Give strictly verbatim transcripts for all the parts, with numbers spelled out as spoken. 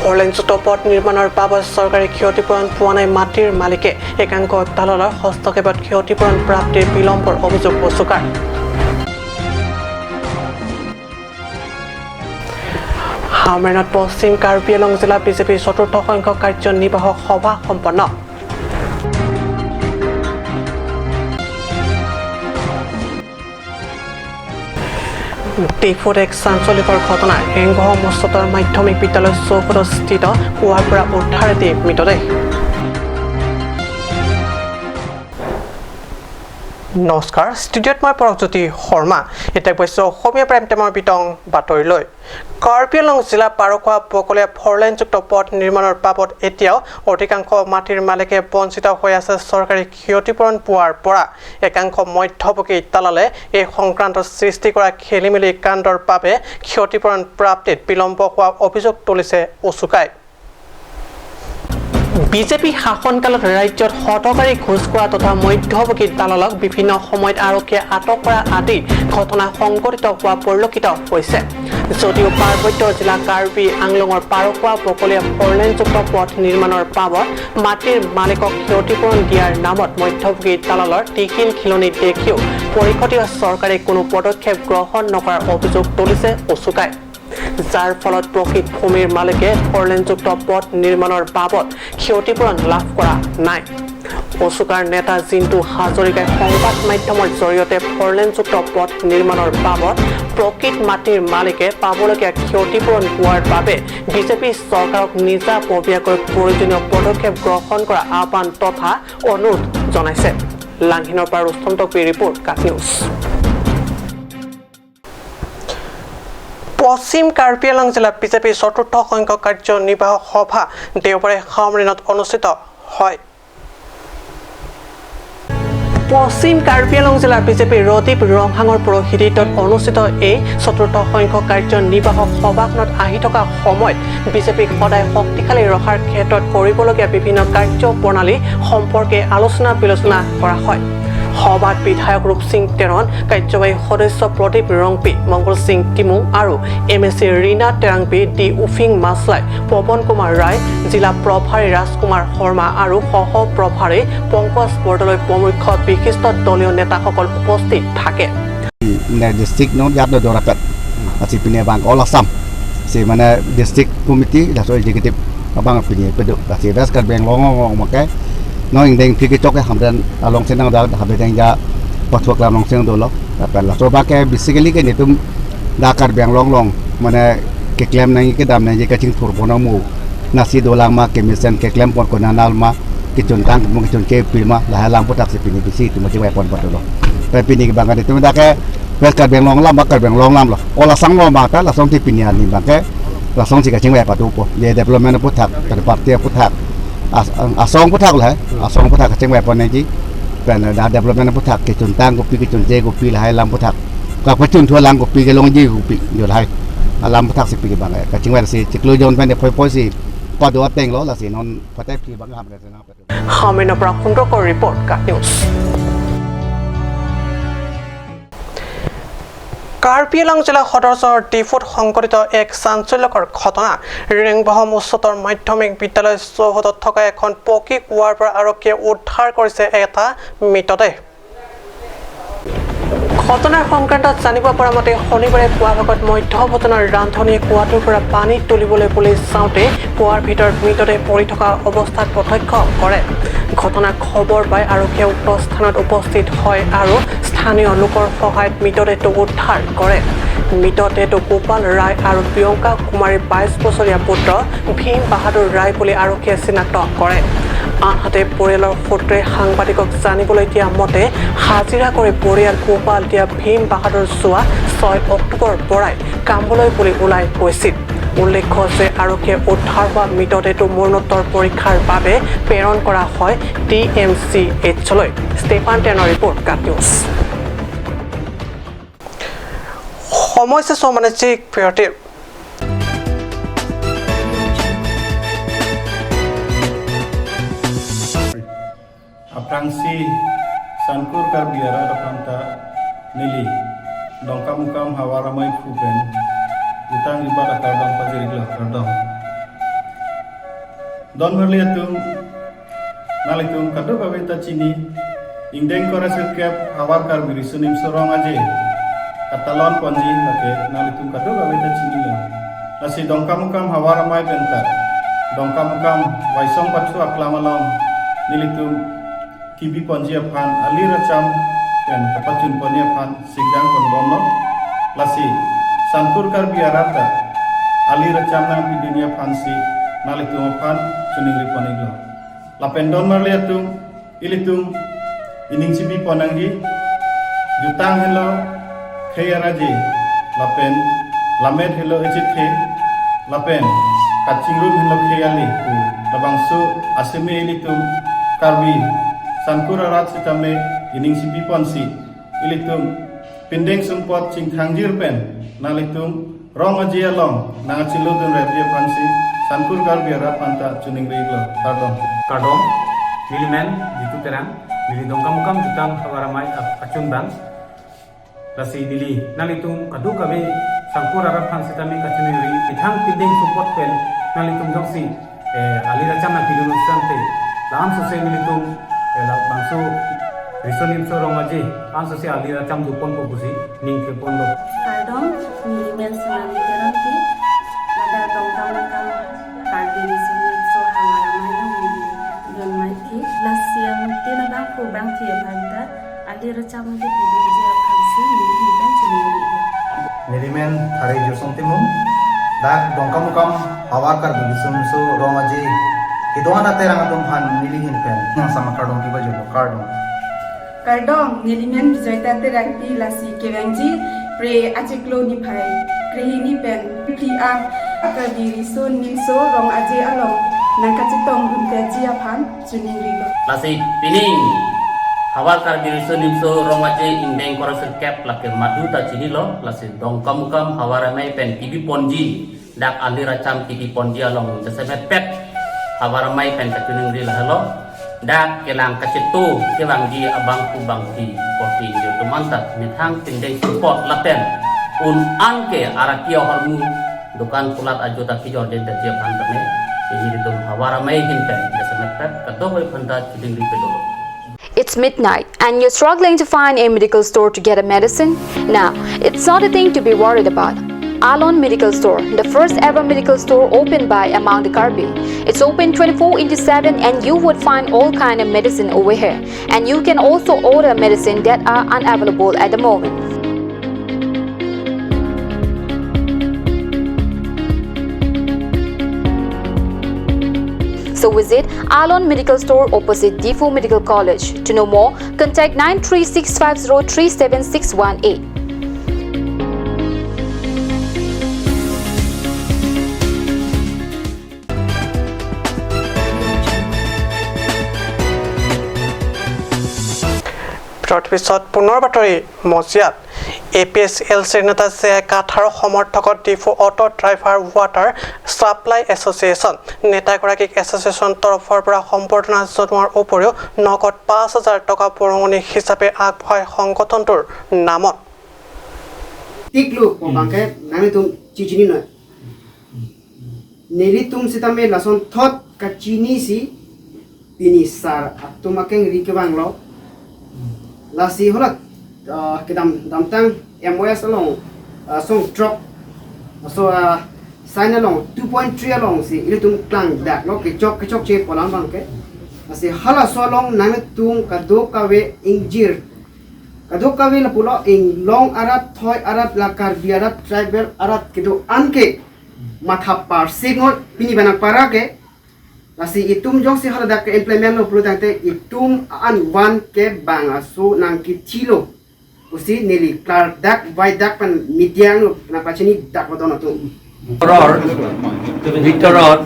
ফ'ৰলেনযুক্ত পথ নিৰ্মাণৰ বাবদ চৰকাৰে ক্ষতিপূৰণ পোৱা নাই মাটিৰ মালিকে। একাংশ দালালৰ হস্তক্ষেপত ক্ষতিপূৰণ প্ৰাপ্তিৰ বিলম্বৰ অভিযোগ অচুকাৰ। হামৰেণত পশ্চিম কাৰ্বি আংলং জিলা বিজেপিৰ চতুৰ্থ সংখ্যক কাৰ্যনিৰ্বাহক সভা সম্পন্ন। ডিফুত এক চাঞ্চল্যকৰ ঘটনা। ৰেংগহ উচ্চতৰ মাধ্যমিক বিদ্যালয় চৌহদস্থিত কুৱাৰ পৰা উদ্ধাৰ এটি মৃতদেহ। নমস্কাৰ, ষ্টুডিঅ'ত মই পৰকজ্যোতি শৰ্মা। এতিয়া গৈছো অসমীয়া প্ৰাইম টাইমৰ বিতং বাতৰিলৈ। কাৰ্বি আংলং জিলা পাৰকুৱা বকলীয়া ফ'ৰলেনযুক্ত পথ নিৰ্মাণৰ বাবদ এতিয়াও অধিকাংশ মাটিৰ মালিকে বঞ্চিত হৈ আছে চৰকাৰী ক্ষতিপূৰণ পোৱাৰ পৰা। একাংশ মধ্যভোগী দালালে এই সংক্ৰান্তত সৃষ্টি কৰা খেলিমেলি কাণ্ডৰ বাবে ক্ষতিপূৰণ প্ৰাপ্তিত বিলম্ব হোৱা অভিযোগ তুলিছে অচুকাই। বিজেপি শাসনকালত ৰাজ্যত হঠকাৰী ঘোচ খোৱা তথা মধ্যভোগী দালালক বিভিন্ন সময়ত আৰক্ষীয়ে আটক কৰা আদি ঘটনা সংঘটিত হোৱা পৰিলক্ষিত হৈছে। যদিও পাৰ্বত্য জিলা কাৰ্বি আংলঙৰ পাৰকুৱা বকলীয়া ফ'ৰলেনযুক্ত পথ নিৰ্মাণৰ বাবদ মাটিৰ মালিকক ক্ষতিপূৰণ দিয়াৰ নামত মধ্যভোগী দালালৰ টিকিল খিলনি দেখিও পৰিষদীয় চৰকাৰে কোনো পদক্ষেপ গ্ৰহণ নকৰাৰ অভিযোগ তুলিছে অচুকাই। যাৰ ফলত প্ৰকৃত ভূমিৰ মালিকে ফ'ৰলেনযুক্ত পথ নিৰ্মাণৰ বাবদ ক্ষতিপূৰণ লাভ কৰা নাই। অচুকাৰ নেতা জিন্তু হাজৰিকাই সংবাদ মাধ্যমৰ জৰিয়তে ফ'ৰলেনযুক্ত পথ নিৰ্মাণৰ বাবদ প্ৰকৃত মাটিৰ মালিকে পাবলগীয়া ক্ষতিপূৰণ পোৱাৰ বাবে বিজেপি চৰকাৰক নিজাববীয়াকৈ প্ৰয়োজনীয় পদক্ষেপ গ্ৰহণ কৰাৰ আহ্বান তথা অনুৰোধ জনাইছে। লাংহিনৰ পৰা ৰুস্তম টকীৰ ৰিপৰ্ট, কাট নিউজ। পশ্চিম কাৰ্বি আংলং জিলা বিজেপিৰ চতুৰ্থ সংখ্যক কাৰ্যনিৰ্বাহক সভা দেওবাৰে হামৰেণত অনুষ্ঠিত হয়। পশ্চিম কাৰ্বি আংলং জিলা বিজেপিৰ ৰদীপ ৰংহাঙৰ পৌৰোহিত্যত অনুষ্ঠিত এই চতুৰ্থ সংখ্যক কাৰ্যনিৰ্বাহক সভাখনত আহি থকা সময়ত বিজেপিক সদায় শক্তিশালী ৰখাৰ ক্ষেত্ৰত কৰিবলগীয়া বিভিন্ন কাৰ্য প্ৰণালী সম্পৰ্কে আলোচনা বিলোচনা কৰা হয়। সভাত বিধায়ক ৰূপসিং তেৰণ, কাৰ্যবাহী সদস্য প্ৰদীপ ৰংপি, মংগল সিং টিমুং আৰু এম এ চি ৰীনা টেৰাংপি, ডি উফিং মাছলাই, পৱন কুমাৰ ৰায়, জিলা প্ৰভাৰী ৰাজকুমাৰ শৰ্মা আৰু সহ প্ৰভাৰী পংকজ বৰদলৈ প্ৰমুখ্য বিশিষ্ট দলীয় নেতাসকল উপস্থিত থাকে। Ne district non jat do dorakat. Asi pini abang all Assam. Si mane district committee laso executive abang pini pedo. Asi West Karbi Anglong ong ong make. Non ingdeng phiki chok ke Hamren along si nangdak, Hamren ja pathua klam along si nangdolo. Tapi laso abang ke basically ke netum dak Karbi Anglong along mane keklem nangji kedam nangji kachingthur ponong mu. Nasi dolang ma kemesen keklem pon konat nal ma, kechun tang mo kechun ke pil ma, lahai alam aphuthak si pini bisi itum chingvai pon pathulo. Pen pini ke bang kan itum dak ke West Karbi Anglong alam, bak Karbi Anglong alam lo. All Assam along bang ta lason ti pini arni bang ke lason si kachingvai pathupo. Je development aphuthak, pen party aphuthak, as-, asong aphuthak lahai, asong aphuthak kachingvai pon nangji. Pen dak development aphuthak kechun tang kopi kechun je kopi lahai alam aphuthak. Ka kechun thu alam kopi kelongji kopi jo lahai. Alam aphuthak si pini bang ke kachingvai si chiklo jon pen de phoi phoi si pado ateng lo, lasi non patai phi bang ham ke na. Hamrenor পৰা সুন্দৰকৰ ৰিপৰ্ট, কাট নিউজ। কাৰ্বি আংলং জিলা সদৰ চহৰ ডিফুত সংঘটিত এক চাঞ্চল্যকৰ ঘটনা। ৰেংবাহম উচ্চতৰ মাধ্যমিক বিদ্যালয় চৌহদত থকা এখন পকী কুৱাৰ পৰা আৰক্ষীয়ে উদ্ধাৰ কৰিছে এটা মৃতদেহ। ঘটনাৰ সংক্ৰান্তত জানিব পৰা মতে, শনিবাৰে পুৱা ভাগত মধ্য ভোজনৰ ৰান্ধনীয়ে কুৱাটোৰ পৰা পানী তুলিবলৈ বুলি চাওঁতে কুৱাৰ ভিতৰত মৃতদেহ পৰি থকা অৱস্থাত প্ৰত্যক্ষ কৰে। ঘটনাৰ খবৰ পাই আৰক্ষীয়ে উক্ত স্থানত উপস্থিত হয় আৰু স্থানীয় লোকৰ সহায়ত মৃতদেহটো উদ্ধাৰ কৰে। মৃতদেহটো গোপাল ৰায় আৰু প্ৰিয়ংকা কুমাৰীৰ বাইছ বছৰীয়া পুত্ৰ ভীম বাহাদুৰ ৰায় বুলি আৰক্ষীয়ে চিনাক্ত কৰে। আনহাতে পৰিয়ালৰ সূত্ৰই সাংবাদিকক জানিবলৈ দিয়া মতে, হাজিৰা কৰি পৰিয়াল পোহপাল দিয়া ভীম বাহাদুৰ যোৱা ছয় অক্টোবৰৰ পৰাই কামলৈ বুলি ওলাই গৈছিল। উল্লেখ্য যে আৰক্ষীয়ে উদ্ধাৰ হোৱা মৃতদেহটো মৰণোত্তৰ পৰীক্ষাৰ বাবে প্ৰেৰণ কৰা হয় ডি এম চি এইচলৈ। ষ্টেফান টেনৰ ৰিপৰ্ট, কাট news. Homoi se somane chik pherti. Aphrangsi Sankur Karbi arat aphanta neli Dongkamukam havar amei phu pen jutang jubat akardom pajir-ik lo, kardom. Don marli atum, nanglitum kadokave ta chini, ingdeng ingkoi ra sirkep Havar Karbi Riso Nimso Rong Aje katalon ponji lake nanglitum kadokave ta chinilo. Lasi Dongkamukam Havar Amei penta Dongkamukam Waisong Pathu aklam along nelitum kebi ponji aphan ali racham pen kapachun ponji aphan sikdam ponbomlo. Lasi Sankur Karbi arat ta ali racham nangpidunji aphansi nanglitum aphan chiningri pon-iklo. Lapen don marli atum, ilitum ining chibi pon nangji, jutang henlo khei araje, lapen lammet henlo echethe, lapen kachingrum henlo khei ali pu, labangso aseme ilitum Karbi Sankur arat sitame ining chibi ponsi, ilitum pindeng sumpot chingthangjir pen nanglitum Rong Aje along nangchinglodun rapji aphansi Sankur Karbi arat aphanta chiningri-iklo. Kardom. Kardom. Neli men Jitu Terang, neli Dongkamukam Jutang Havar Amei ap-, achunbang. Lasi neli nanglitum kadokave Sankur arat aphan sitame kachiningri, methang pindeng sumpot pen nanglitum jongsi, eh, ali racham nangpidun sante, la-an sose nelitum, eh, labangso Riso Nimso Rong Aje, la-an sose ali racham doponpo pusi ning keponlo. Kardom, neli men Sonali Terangpi, ladak Dongkamukam Karbi Riso Nimso Havar Amei along neli don maithi, lasi amutin abangphu bangphi aphanta ali racham kepidunji aphansi neli ahin pen chiningri-iklo. Neli men Thare Josong Timung, dak Dongkamukam Havar Karbi Riso Nimso Rong Aje kedo-an aterang atum aphan neli ahin pen nang sama kardom kipajirlo. Kardom. Kardom, neli men Bijoyita Terangpi, lasi kevangji Phre achiklo niphai krehini pen phli-an Karbi Riso Nimso Rong Aje along nangkachetongdun petji aphan chiningrilo. Lasi pining Havar Karbi Riso Nimso Rong Aje ingdeng ingkoi ra sirkep lake madu ta chinilo, lasi Dongkamukam Havar Amei pen kebi ponji, dak ali racham kebi ponji along jasemet pet Havar Amei pen kachiningri lahelo. Dak kelang kachetu kevangji abangphu bangphi korte ingjir atum anta methang pindeng sumpot lapen un-an ke araki ahormu, dukan kulat ajo ta kejor den daji aphan tame, ilitum Havar Amei ahin pen jasemet pet kadokave aphanta chiningri pedolo. It's midnight and you're struggling to find a medical store to get a medicine? Now, it's not a thing to be worried about. Alon Medical Store, the first ever medical store opened by Among the Karbi. It's open twenty-four into seven and you would find all kind of medicine over here. And you can also order medicine that are unavailable at the moment. So visit Alon Medical Store opposite Diphu Medical College. To know more, contact nine three six five zero three seven six one eight. পৃথিৱীত পুনৰ বাতৰি মজিয়াত। A P H L চিৰ নেতা J I Kathar সমৰ্থকত Diphu auto driver water supply association নেতাগৰাকীক এছ'চিয়েশ্যন তৰফৰ পৰা সম্বৰ্ধনা জনোৱাৰ উপৰিও নগদ পাঁচ হাজাৰ টকা বৰঙণি হিচাপে আগবঢ়ায় সংগঠনটোৰ নামত। Tiklo, hmm, pangke nangtum chichini noi. Nelitum sitame lason thot kachinisi pini sar atum akeng ri kevanglo. Lasi holat, ah, kedam damtang M O S along, ah, song truck. So, ah, sign along two point three alongsi ilitum klangdaklo, kechok kechokche pu alam abangke. Lasi halaso along nangtum kadokave ingjir. Kadokave lapulo inglong arat, thoi arat, la Karbi arat, tribal arat kedo-an ke matha parsik ngot pini bang nangpara ke. Lasi itum jongsi haladak ke implement lo pulo tangte itum an van ke bangso nangkithilo pusi neli klardak vaidak pen media along nangpachinidak lo don atum. ভিতৰত, ভিতৰত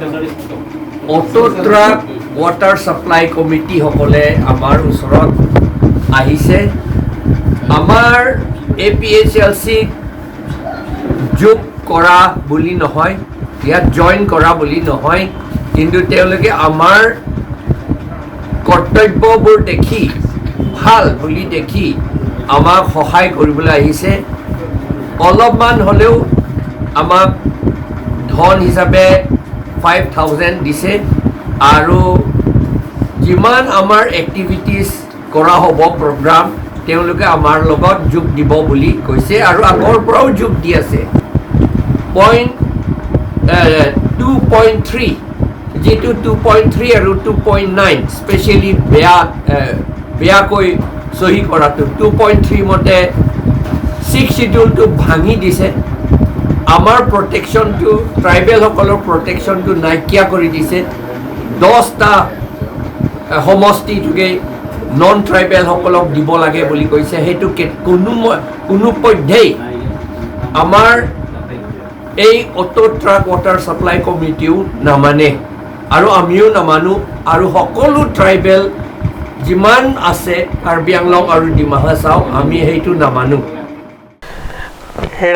auto truck water supply কমিটিসকলে আমাৰ ওচৰত আহিছে। আমাৰ A P H L চিক যোগ কৰা বুলি নহয়, ইয়াত জইন কৰা বুলি নহয়, কিন্তু তেওঁলোকে আমাৰ কৰ্তব্যবোৰ দেখি, ভাল বুলি দেখি আমাক সহায় কৰিবলৈ আহিছে। অলপমান হ'লেও আমাক ধন হিচাপে ফাইভ থাউজেণ্ড দিছে। আৰু যিমান আমাৰ এক্টিভিটিজ কৰা হ'ব, প্ৰগ্ৰাম, তেওঁলোকে আমাৰ লগত যোগ দিব বুলি কৈছে আৰু আগৰ পৰাও যোগ দি আছে। পইণ্ট টু পইণ্ট থ্ৰী, যিটো টু পইণ্ট থ্ৰী আৰু টু পইণ্ট নাইন স্পেচিয়েলি বেয়া, এ, বেয়াকৈ চহী কৰাটো, টু পইণ্ট থ্ৰী মতে ছিক্স শ্বিডিউলটো ভাঙি দিছে। আমাৰ প্ৰটেকশ্যনটো, ট্ৰাইবেলসকলৰ প্ৰটেকশ্যনটো নাইকিয়া কৰি দিছে। দহটা, এ, সমষ্টিটোকে নন ট্ৰাইবেলসকলক দিব লাগে বুলি কৈছে। সেইটো কে-, কোনো ম-, কোনো পধ্যেই আমাৰ এই অটো ট্ৰাক ৱাটাৰ ছাপ্লাই কমিটিও নামানে আৰু আমিও নামানো। আৰু সকলো ট্ৰাইবেল যিমান আছে কাৰ্বি আংলং আৰু ডিমা হাছাও, আমি সেইটো নামানো।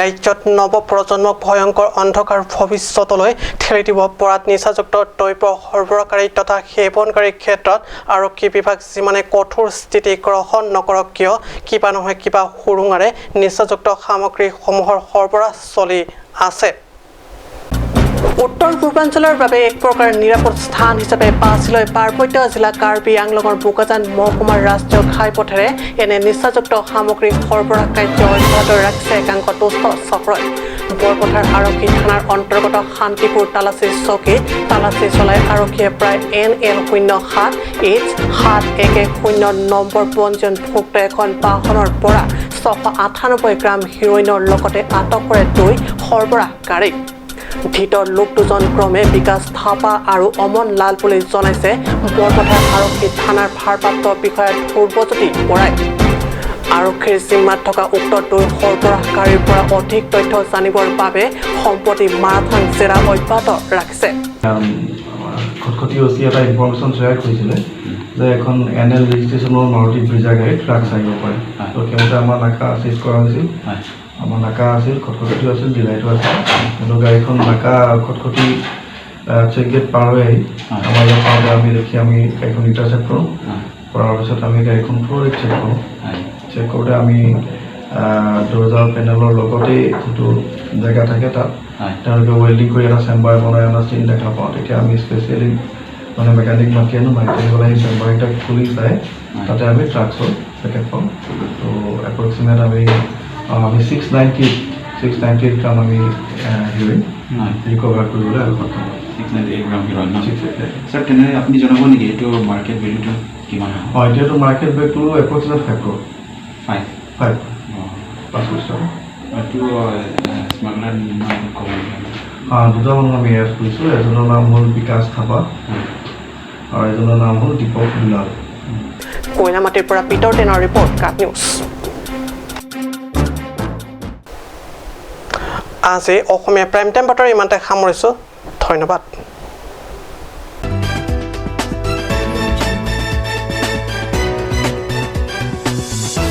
ৰাজ্যত নৱপ্ৰজন্মক ভয়ংকৰ অন্ধকাৰ ভৱিষ্যতলৈ ঠেলি দিব পৰাত নিচাযুক্ত দ্ৰব্য সৰবৰাহকাৰী তথা সেৱনকাৰীৰ ক্ষেত্ৰত আৰক্ষী বিভাগ যিমানে কঠোৰ স্থিতি গ্ৰহণ নকৰক কিয়, কিবা নহয় কিবা সুৰুঙাৰে নিচাযুক্ত সামগ্ৰীসমূহৰ সৰবৰাহ চলি আছে। উত্তৰ পূৰ্বাঞ্চলৰ বাবে এক প্ৰকাৰ নিৰাপদ স্থান হিচাপে বাছি লৈ পাৰ্বত্য জিলা কাৰ্বি আংলঙৰ বোকাজান মহকুমাৰ ৰাষ্ট্ৰীয় ঘাইপথেৰে এনে নিচাযুক্ত সামগ্ৰী সৰবৰাহ কাৰ্য অব্যাহত ৰাখিছে একাংশ দুষ্ট চক্ৰই। বৰপথাৰ আৰক্ষী থানাৰ অন্তৰ্গত শান্তিপুৰ তালাচী চকীত তালাচী চলাই আৰক্ষীয়ে প্ৰায় এন এল শূন্য সাত এইচ সাত এক এক শূন্য নম্বৰ পঞ্জীয়নভুক্ত এখন বাহনৰ পৰা ছশ আঠানব্বৈ গ্ৰাম হিৰইনৰ লগতে আটক কৰে দুই সৰবৰাহকাৰীক। ধৃত লোক দুজন ক্ৰমে বিকাশ থাপা আৰু অমন লাল বুলি জনাইছে বৰপথাৰ আৰক্ষী থানাৰ ভাৰপ্ৰাপ্ত বিষয়া ধ্ৰুৱজ্যোতি বৰাই। আৰক্ষীৰ জিম্মাত থকা উক্ত দুই সৰবৰাহকাৰীৰ পৰা অধিক তথ্য জানিবৰ বাবে সম্প্ৰতি মাৰাথাং জেৰা অব্যাহত ৰাখিছে। আম, আমাৰ খটখটি অ' চি এটা ইনফৰমেশ্যন শ্বেয়াৰ কৰিছিলে যে এখন এন এল ৰেজিষ্ট্ৰেশ্যনৰ মাৰুতি ব্ৰিজা গাড়ীত ড্ৰাগছ আহিব পাৰে। হয়। তো সেইমতে আমাৰ নাকা চিজ কৰা হৈছিল। হয়। আমাৰ নাকা আছিল, খটখটিটো আছিল, ডিলাইটো আছিল। কিন্তু গাড়ীখন নাকা খটখটি, আহ, চেক গেট পাৰ হৈ আহি হয়। আমাৰ ইয়াত পাওঁতে আমি দেখি আমি গাড়ীখন ইণ্টাৰচেপ্ট কৰোঁ। হয়। কৰাৰ পিছত আমি গাড়ীখন ফুল চেক কৰোঁ। হয়। চেক কৰোঁতে আমি, আহ, দৰ্জা পেনেলৰ লগতেই যিটো জেগা থাকে তাত হয়। তেওঁলোকে ৱেল্ডিং কৰি এটা চেম্বাৰ বনাই অনা চিন দেখা পাওঁ। তেতিয়া আমি স্পেচিয়েলি মানে মেকানিক মাতি আনো, মাতি আনি পেলাই সেই চেম্বাৰ এটা খুলি চাই হয়। তাতে আমি ড্ৰাগছৰ পেকেট পাওঁ। তো এপ্ৰক্সিমেট আমি, আহ, আমি ছিক্স নাইণ্টি, ছিক্স নাইণ্টি গ্ৰাম আমি, আহ, হিৰইন হয়। ৰিকভাৰ কৰিবলৈ আৰু কথা। Six ninety eight gram heroin ন? Six eighty eight. ছাৰ, তেনে আপুনি জনাব নেকি এইটো মাৰ্কেট ভেলুটো কিমান হয়? হয়, এতিয়াতো মাৰ্কেট ভেলুটো approximate five crore. Five. Five. অ। পাঁচ কোটি টকা। এইটো, আহ, স্মাগলাৰ নাম ক'ব নেকি? আহ, দুটা মানুহ আমি এৰেষ্ট কৰিছোঁ। এজনৰ নাম হ'ল বিকাশ থাপা হয়। আৰু এজনৰ নাম হ'ল দীপক দুলাল। কইনামাটিৰ পৰা পিতৰ টেনৰ ৰিপৰ্ট, কাট নিউজ। আজি অসমীয়া প্ৰাইম টাইম বাতৰি ইমানতে সামৰিছোঁ। ধন্যবাদ।